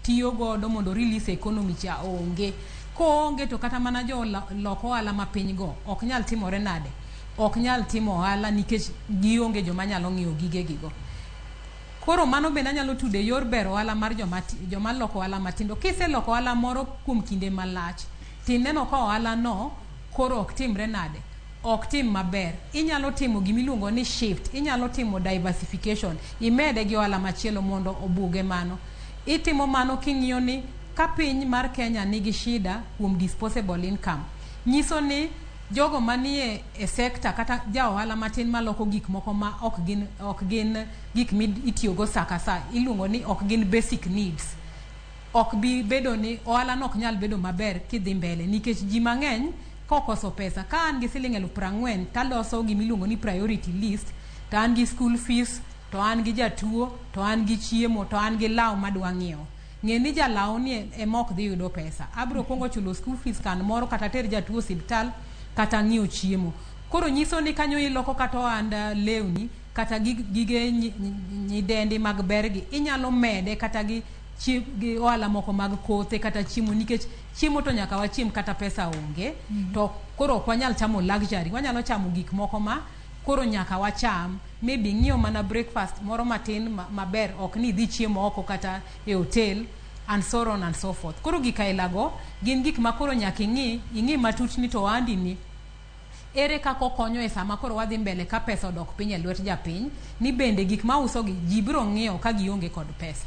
tiyo godo mondo release economy cha onge. Koonge to kata mana jo lok ohala mapiny go ok nyal timore nade? Ok nyal timo ohala nikech gionge joma nyalo ng'iewo gigegi go. Koro mano bende anyalo tudo e yor bero ohala mar joma loko ohala matindo. Kiseloko ohala moro kuom kinde malach, tineno ka ohala no koro ok timre nade? Ok tim maber. Inyalo timo gimiluongo ni shift, inyalo timo diversification, imede gi ohala machielo mondo obuge mano. Itimo mano king'iyo ni ka piny mar Kenya nigi shida kuom disposable income, nyiso ni jogo manie e sector kata ja ohala matin maloko gik moko ma ok gin gik mitiyogo sa ka sa, iluongo ni ok gin basic needs, ok bi bedo ni ohala no ok nyal bedo maber kidhi mbele, nikech ji mang'eny kokoso pesa. Ka an gi siling 40,000 taloso gimiluongo ni priority list, to an gi school fees, to an gi jatuo, to an gi chiemo, to an gi law madwa ng'iewo, ng'e ni jalaw ni ema ok dhi yudo pesa. Abiro kuongo chulo school fees kan moro, kata ter jatuo osiptal, kata ng'iewo chiemo. Koro nyiso ni kanyo iloko kata ohand lewni kata gige nyidendi mag bergi, inyalo mede kata gi ohala moko mag kothe kata chiemo, nikech chiemo to nyaka wachiem kata pesa onge. To koro ok wanyal chamo luxury, wanyalo chamo gik moko ma koro nyaka wacham. Maybe ng'iewo mana breakfast moro matin maber, ok ni idhi chiemo oko kata e hotel and so on and so forth. Koro gik ailago gin gik ma koro nyaka ing'i matut ni to ohandi ni ere kaka okonyo e sama koro wadhi mbele ka pesa odok piny e lwet japiny, ni bende gik mausogi ji biro ng'iewo ka gionge kod pesa.